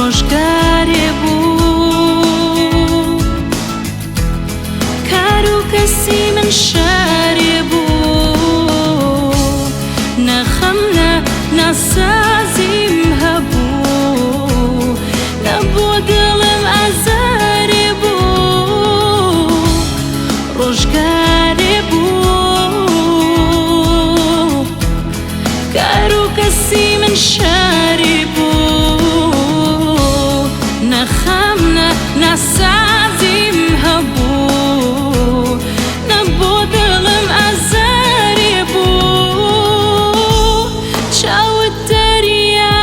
ڕۆژگارێ بوو، کار و کەسی من شارێ بوو، نە خەم نە ناسازیم هەبوو، نە بۆ دڵم ئازارێ بوو، ڕۆژگارێ بوو، کار و کەسی من شارێ بوو، نە خەم نە ناسازیم هەبوو، نە بۆ دڵم ئازارێ بوو. چاوت دەریا،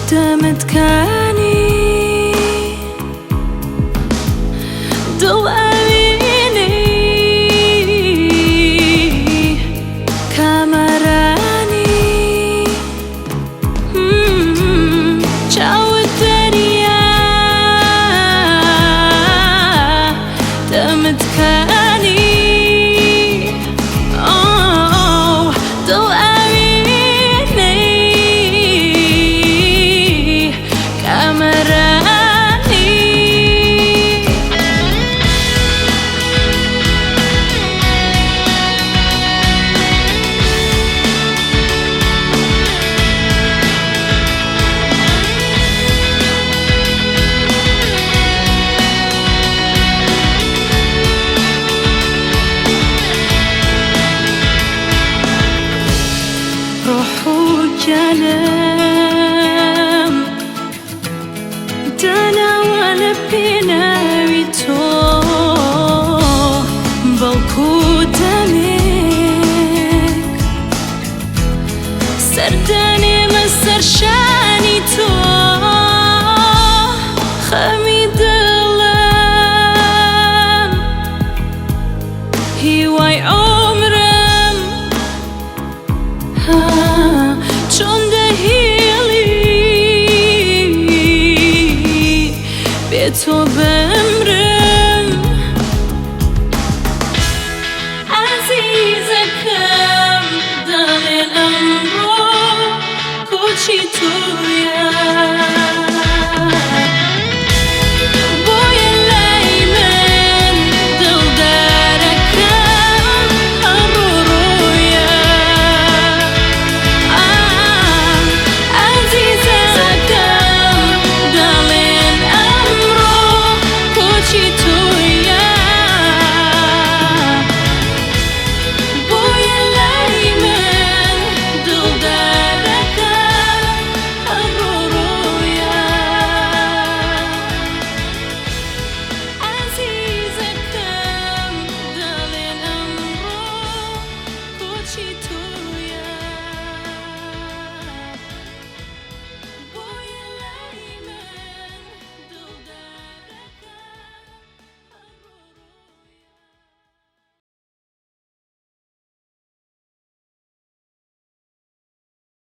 دەمت کانی، دڵ ئەوینی کامەرانی. چاوت دەریا، دەمت کانی، ئۆ دڵ ئەوینی کامەرانی. ڕۆح و گیانم.